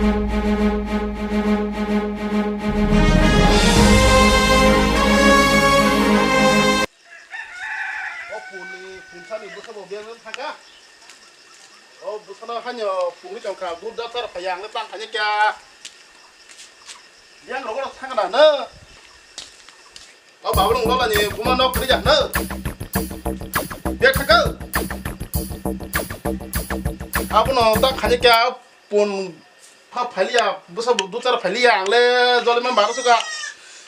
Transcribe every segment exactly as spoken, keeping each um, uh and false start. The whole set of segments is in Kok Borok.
O puni, punsani bwsabo beng thangkha. O bwsano haino pungwi tongkha, dud da char phaiya, ang le tang khaini kya. Yang rogo thangna no. O babu nung lola ni buma nok kri jak no. Bek thangkha. Abono tang khaini kya pun pha phailiya, bwsabo dud char phailiya, ang le jolima maro suka.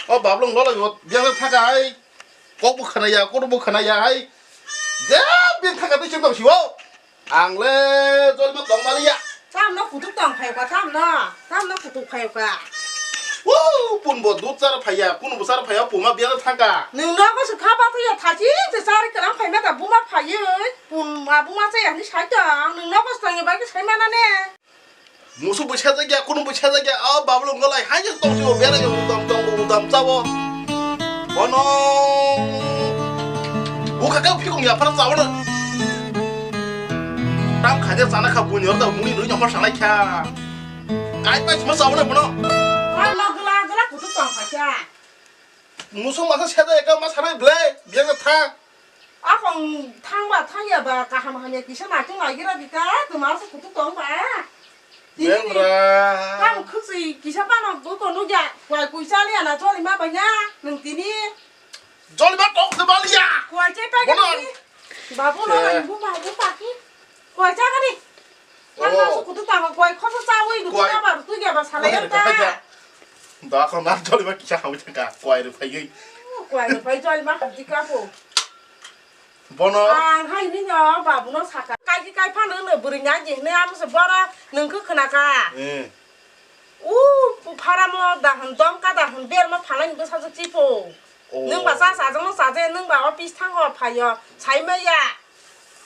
O babu nung lola ni beng thangkha hai. Kok bo khwnaya, kotor bo khwnaya hai. Je bini thangkha twi chwng tong sio. Ang le jolima tong maliya. Tamno kutuk tong phaikha, tamno. Tamno kutuk phaikha. Wo, pun bo dud char phaiya, kunu bo char phaiya, puma biya thangkha. Nwng nogo se khaba thwiya thachi, se chari kwrang phaima da buma phaiwi. Pun ma buma chaya hwnwi sai tong, nwng nogo se tongya bagwi sai mana ne. Musuk bo sejak ya, kunu bo sejak ya, o babu nung lola ni hai je tong sio, bera yo, udam tong, udam chawo. Bono bukha khe phikung ya phara chawo no. Tam khaja chana kha buni orda muni rui nyokor sanai kha. Kai pai sima chawo no bono. Oi, ma gula gula kutuk tong kha kya. Musuk masa sejak ya, ma sanai ble, biya tha. Akong thangba thangya ba kaham hamya kisa naitung naigira dika, twmar se kutuk tong ba. Tini ni Bengra. Tang khwswi kisa pano goko nugya, kwai kwisa liya na jolima banya, nwng tini. Jolima tong se baliya. Kwai chai pa Bono. Kini. Babu no Che. Nang bu ma bu pa ki. Kwai cha kani. Nang Oh. Nang su kutuk tang kwai khoso chawi du Kwai. Kina ba tu ya ba salai Kwai ta. Rwphai ja. Da ko na jolima kisa hamwi thangkha, kwai rwphai. Kwai rwphai jolima hamti ka po. Bono. Ang hai ni no babu no saka. Kai ki kai phano no bwrwi nya je ne am se boro nung khe khna kha. Eh. U pharamo da hwn dom ka da hwn berma phalai ni bwsa jwk chipo. Oh. Nung ba sa sa jong no sa je nung ba office thango phaio sai maya.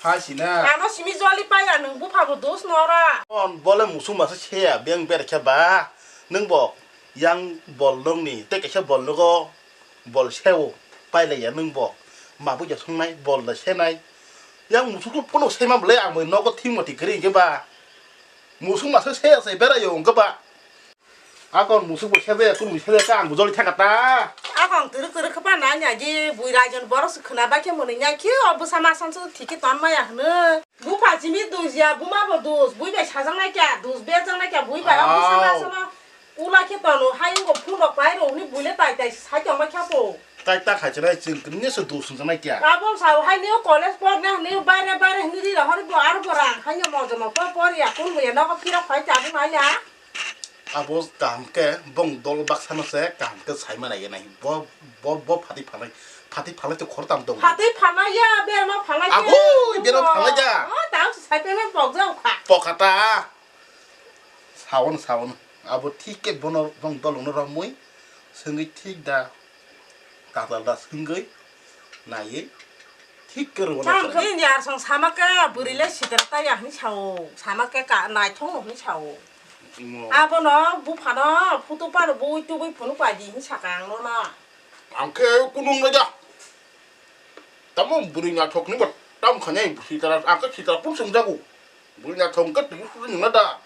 Hai sina. Ano simi joli paya nung bupha bo dos nora. On bole musung masa seya beng ber khe ba. Nung bo yang bol nung ni te kaisa bol nugo. Bol seo, pailaiya nwng bo. Ma buja songnai, bol da senai. Yang musuk tu pono sema bwlai ang bai nogo thing mati kwrwi hwnkhe ba. Musuk masa seya se berayo hwnkhe ba. Akon musuk bo sebe, kunu sebe ka ang bujoli thaka ta. Akon twrwk twrwk khe pa nai nya ji bui rajon borok se khwna bai khe mwnwi nya khe o bwsa ma san se thik khe ton maya hwnwi. Bupha simi dusya, buma bo dus, bui bai sajak nai kya, dus berjak nai kya, bui bai o bwsa ma Au. San no. Ula khe tano, hai wngkha phone rok pai rok ni buile tai tai sai tong bai kha po. Tai ta khai chinai chwng kwrwngya se dos wngjaknai kya. Abo sa hai ni college por na ni baire baire ni ri hor bo ar bo rang hai ni mojo mo por por ya kun bo ya nogo phira phai ta bo nai ya. Abo kaham khe bong dol baksa no se kaham khe sai mana ya nai. Bo bo bo phati phalai phati phalai to khor tam dong. Phati phalai ya be ma phalai. Abo be ma phalai ya. O ta sai pe me pok ja kha. Pok kha ta. Sawan sawan abo thik khe bono bong dolongno romwi swngwi thik da kajal da swngwi naiwi thik khe rwna Tam chwng. Bini ar song sama khe bwrwi le sitra ta ya hwnwi sao, sama khe ka naithok no hwnwi sao. Mo. Abono buphano phutu pano bui tubui phunuk pai di hwnwi saka ang nono. Ang khe kunung raja. Tamo bwrwi naithok ni bo tam khanya sitra, ang khe sitra pun swngjago. Bwrwi naithok khe twi suri nungna da.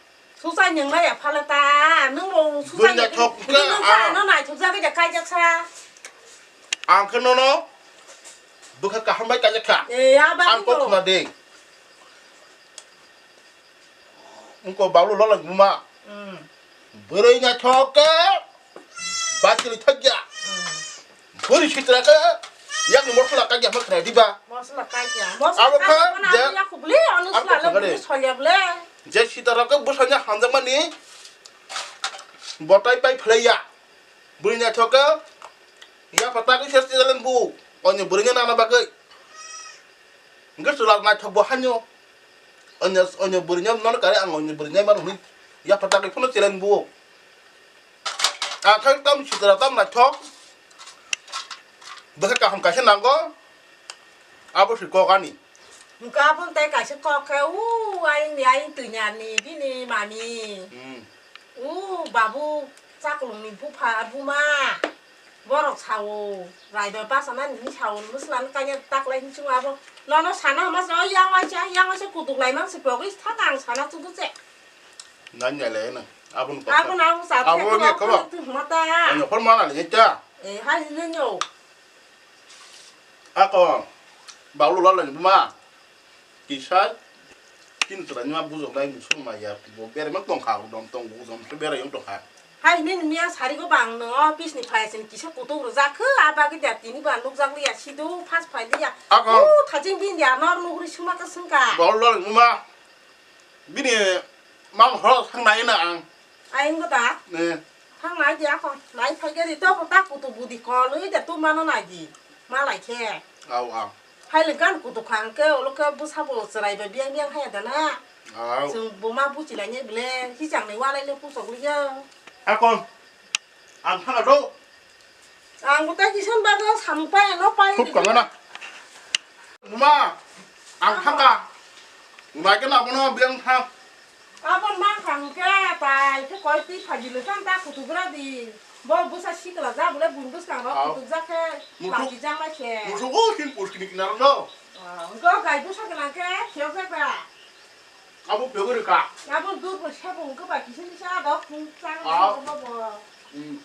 Susa nungna ya phala ta, nung bo susa Bwrwi naithok khe, nung sa ah. No naithok jagwi da kaijak sa. Ang khe nono bwkha kaham bai kaijak kha. Eh, ya ba Ang ko bo. Khna de. Wngkha Bablu lola buma. Hmm. Bwrwi naithok khe bachili thakya. Hmm. Bwrwi sitra khe yakni mosla kaikya ma khna diba. Mosla kaikya. Mosla Abo kha kaikya je ya khubli, anu Ang sla ko lo khagade. Bwrwi solya ble. Je sitra khe bwsanya hamjakmani botai pai phlaiya. Bwrwi naithok khe yapha tagwi se chalen bu. Onyo bwrwi nana bagwi. Hwnkhe chwla naithok bo haino. Onyo, onyo bwrwino nono kare ang onyo bwrwino ma hwnwi yapha tagwi phano chwla ni buo. Ang khai tam sitra tam naithok. Bwkha kaham kaisa nango. Abo se kok ani. Hwnkhe abo tei kaisa kok khe, u, ayang ni ayang twi ni ani bini mami. Hmm. U babu chakulung ni bupha buma borok sao, raiba basa nani hinwi sao, nwsla no kanya taklai hinwi chungo abo. Nono sana hama se, o yang waisa, yang waisa kutuk lai mang se pogwi thang ang sana chudu che. Nani lai lai no. Aboni kok. Abo na abo sa Abo thek ni ko. Ko tu mata. Ani hor mana ni ta. Eh, hai ni nyo. Ako. Balu lala ni buma. Kisa. Kin tura ni ma bujok nai musuk ma ya. Bo bere mak tong kha, dom tong bu dom bere yang tong kha. Hai ni ni ya sari ko bang no office ni phai sin kisa kutuk ro jak khe aba ke dia tini ba nuk jak li ya sidu phas phai li ya. Ako. U thajing bin dia nor nuk ri suma ka sung ka. Balu lala ni buma. Bini mang horo thang nai na ang. Ayang ko ta? Ne. Thang nai di ako. Nai phai ke di to ta kutu budi ko lui de tu mano nai di. Ma lai khe. Au, au. Hai le gan kutu khang ke olo ke bu sabo chwrai ba biang biang hai da na. Au. Chung bu ma bu chi lai ne ble hi chang ni wa lai le pu sok li ya. Ako. Ang thang do. Ang buta kison bago samung pai ano pai. Khub kangana. Muma, ang thangka. Nai ke na bono biang thang. Abon mang khang ke tai ke koi ti phagi le thang ta kutu gra di. Bo busa sikla ja bole bun bus kang ro Au. Kutu ja ke Mutu. Laki jang lai ke. Mutu ko kin pus kini kinaro no. Ah, go gai busa ke lang ke, kheo ke ba. Abo pegori ka. Abo dur bo sabo hwnkhe ba kisa kisa ado phung chang Ah. Bo bo. Hmm.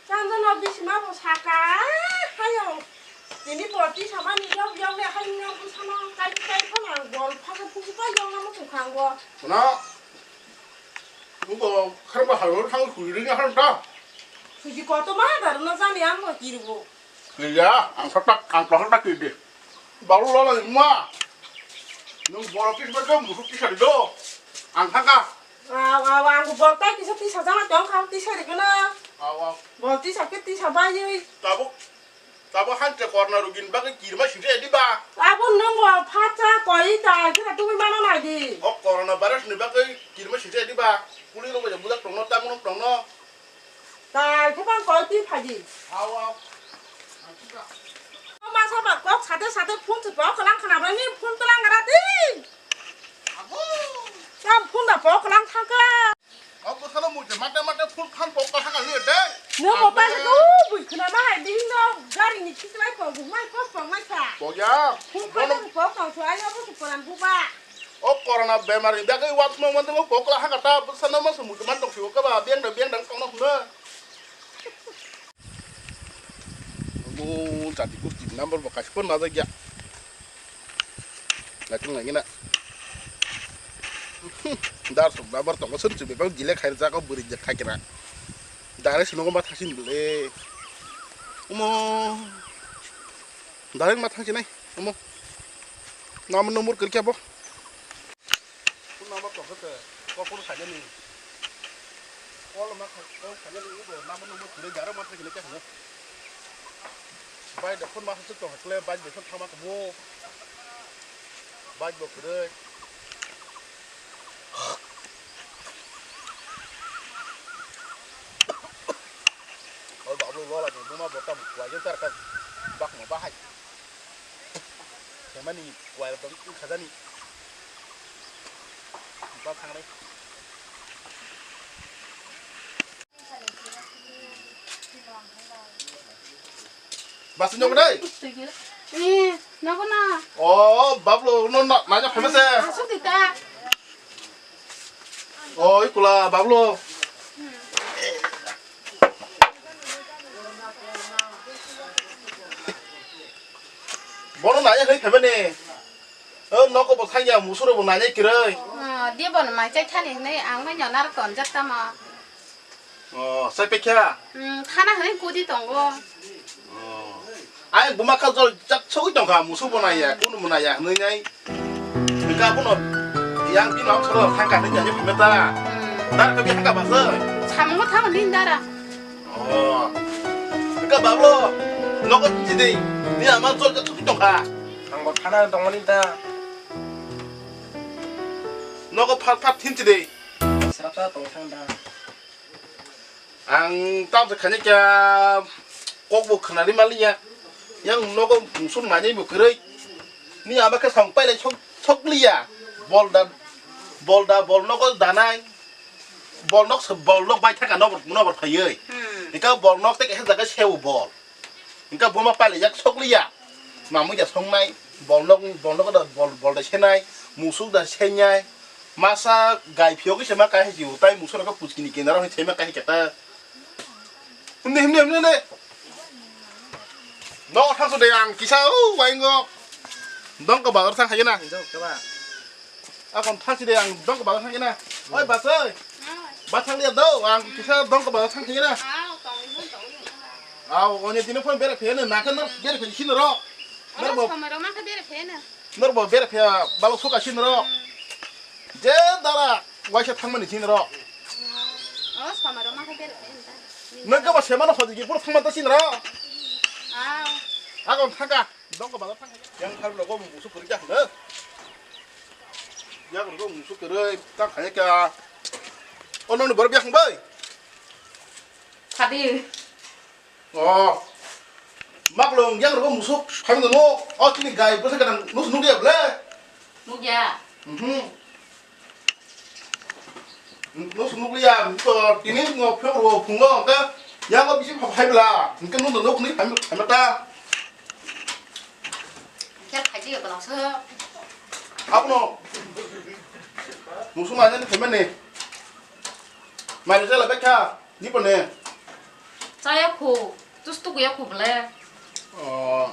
Chang no bisma bo saka. Hayo. Tini borti sama ni yong yong le hai yong ko sama kai kai ko na gol pha ko phu pa yong na mo khang go. Kono. Mugo kharba halo thang khuri ring har ta. Suji ko to ma dar no jani ang mo kirbo. Iya, ang saktak, ang saktak kiri. Baru lo lagi ma. Nung borok kis berke musuk kisa di do. Ang thangka. Aw, aw, ang borok tai kisa tisa jana tong kha tisa di kena. Aw, aw. Borok tisa ke tisa bai. Tabuk, tabuk hante korna rugin bagwi kirma singse di ba. Abo nung bo phatsa koi ta kisa tumi mana nai di. O corona virus ni bagwi kirma singse di ba. Kuli rok bai bujak tongno, tamu rok tongno. Tai khe bang koi twi phaidi. Aw, aw. Masa ba kok sate sate phone se pok lang khana bai ni phone to lang ra di. Abo. Tam phone da pok lang thangka. Abo sala mui te mate mate phone phan pok ka haka ni de. No mo ba se ko bui khna ma hai ding no gari ni khitlai ko bu mai pok pok mai sa. Pok ya. Phone phan pok pok so ai abo su poran bu ba. O corona bemar ni bagwi watmo mantongo kokla hakata bwsano ma se muchung man tong sio kaba biyang da biyang da tongno hwnwi. Omo jati kurti number bo kaisa phone najak ya. Naitong nai gina. Dar sok number tongo swn chubui bang jile khair jago bwrwi je khakira. Dare sinogo ma thasin bole. Omo. Dare ma thasinai. Omo. Nam number kiri kya bo. Phone number tong khe, kok phone khainani. Call ma khai, call khainani, ubo number number khwlai garo ma thangkhe khe hwnwi. Bai da phone ma hachuk tong khe, bai da phone thangma kamo. Bai bo kwrwi. Oi, babu, lola ni buma bo tam kwlai jeng tar kha, bak ma bahai. Kemani kwai rok tong khajani. Ba thangnai. Basi nyok dai. Eh, nako na. Oh, bablo no na na famous eh. Asuk dita. Oh, ikula bablo. Bono nanya hoi phai mani. O nogo bo thangya musuro bo nanya kiroi. Oh, dia bono mai chai thani hwnwi ang mai nyonar tonjak tamo. Oh, sai pekya. Hmm, thana hwnwi kudi tongo. Oh. Ai buma kha jol jak sogwi tongkha musu bo naya, kunu bo naya hwnwi nai. Bika bono yang bino soro thangka hwnwi nanya phimeta. Hmm. Dar ka bi hangka basai. Samungo thango ni dara. Oh. Engka bablo, nogo thinchidi, ni ama jol jak sugwi tongkha. Ang bo thana tongmani ta. Nogo phat phat thinchidi. Srapta tong thang da. Ang tamsa khani kya kok bo khwnani maliya. Yang nogo musur mani bo kwrwi. Ni ama khe samung pailai sok, sok liya. Bol da, bol da, bol nogo danai. Bol nok se, bol nok bai thaka nobor, nobor phaiwi. Hmm. Ika bol nok tei kaisa jaga sewo bol. Ika boma pailai jak sok liya. Mamui da songnai. Bol nok, bol nok da bol, bol da senai. Musuk da senai. Masa gai phiyok se ma kai hai jiu, tai musuk rok puchkini kinaro hai sai ma kai hai keta. Himne, himne, himne, himne. No, thang so de ang kisa, o, waingo. Dongka bazar thang hai na. Hinjo, kaba. Akon thang si de ang dongka bazar thang na. Oi, bas oi. Bas thang liya do, ang kisa dongka bazar thang hai na. Aw, oni tini phone bere phene, na kan bere phene sino ro. Oro samaro ma kha bere phene. Norbo bere phe balok suka sin ro. Je dara waisa thangmani sin ro. O samaro ma kha bere phe ta. Nang kaba semano hodi gi pur thangma ta sin ro. Ah. Agon thangka. Dongko bazar thangka. Yang thar logo musu kuri jak na. Yang logo musu kuri ta khaya ka. Ono ni bor biak bai. Khadi. Oh. Maklong yang rok musuk phaimano no. Oh, tini gai bwsa kadang nus nugya ble. Nugya. Mhm. Nus nugya to tini no phok ro phungo ka yang bisi phai bla. Engke nus nuk ni phai phai ta. Engke phai ji bla so. Apono. Musuk ma jani phaimani. Mari jala bekha. Ni pone. Chaya khu, tus tu ya khu ble. Oh.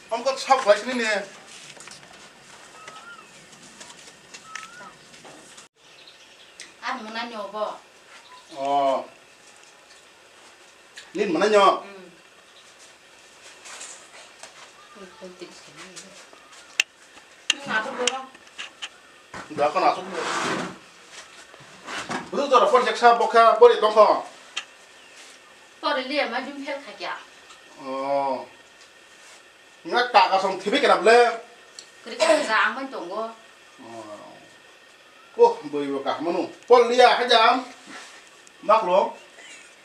Am ko sab lai sini ne. Ar muna nyo bo. Oh. Ni muna nyo. Hmm. Dakon asuk. Budu jora phone jaksa bokha pori tongkho. Pori liya ma jum phel khakya. Oh. Nga ta ka song thibi kena ble. Kri kri sa ang man tongo. Oh. Ko boi bo kahmanu. Pol liya hajam. Maklo.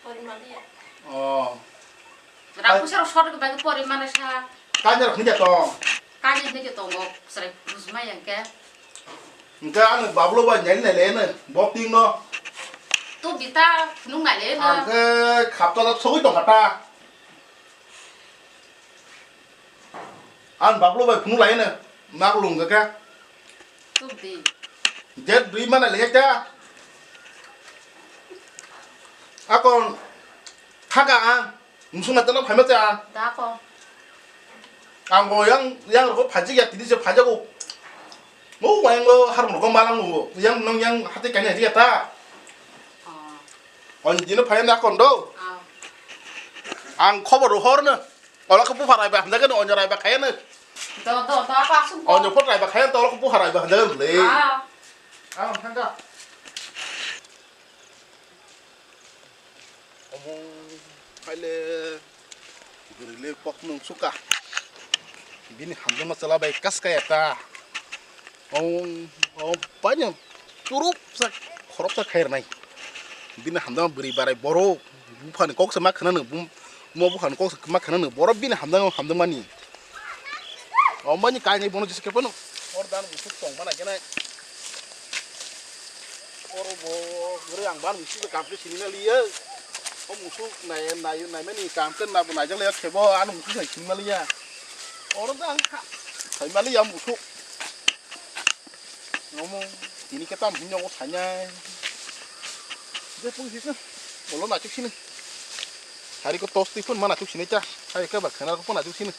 Pori ma liya. Oh. Rapu sero short ke bagi pori mana sa. Kanjar khunja tong. Kanjar khunja tong go. Sere bujma yang ke. Engka ang bablo ba nyali nai le na. Bok ting no. Tu bita nung nai le na. Ang ke khapta la sogui tong kata. Ang bablo bai phunuk lai na, nak lung ka ka. Tuk di. Jet dui mana le ka. Akon thaka ang, musung na tano phaima cha. Da ko. Ang bo yang, yang ro phaji ya tini se phaja ko. Mo wang lo har mo ko malang mo. Yang nong yang hati kanya dia ta. Oh. On dino phai na kon do. Oh. Ang khobor hor na. Ola ko buphar raiba hamjagan, onyo raiba khayan. Do, do, do, apa asuk bo? Onyo phot raiba khayan, to ola ko buphar raiba hamjagan le. Ah. Ah, thangka. Omo, phaile, gurule pok nung suka. Bini hamjama chala bai kaska eta. Ong, ong, banyak turuk sak, khorok sak khair nai. Bini hamjama bwrwi barai borok, buphani kok se ma khwnano, bum-, mo buphani kok se ma khwnano, borok bini hamjama hamjamani. O mani kainai bono jesa khe phano. Or dan musuk tong mana khe nai. Or bo gre ang ban musuk kam khe sini na liye. O musuk nai, nai, nai mani kam khe na bo nai jang le khe bo ano musuk nai sini ma liya. Or dan kha. Sai ma liya musuk. Ngomo, tini khe tam hinyo o sainai. Je pung sisna. Olo na chuk sini. Hari ko tos twi phun mana chuk sini cha. Hai ke ba khana ko na chuk sini.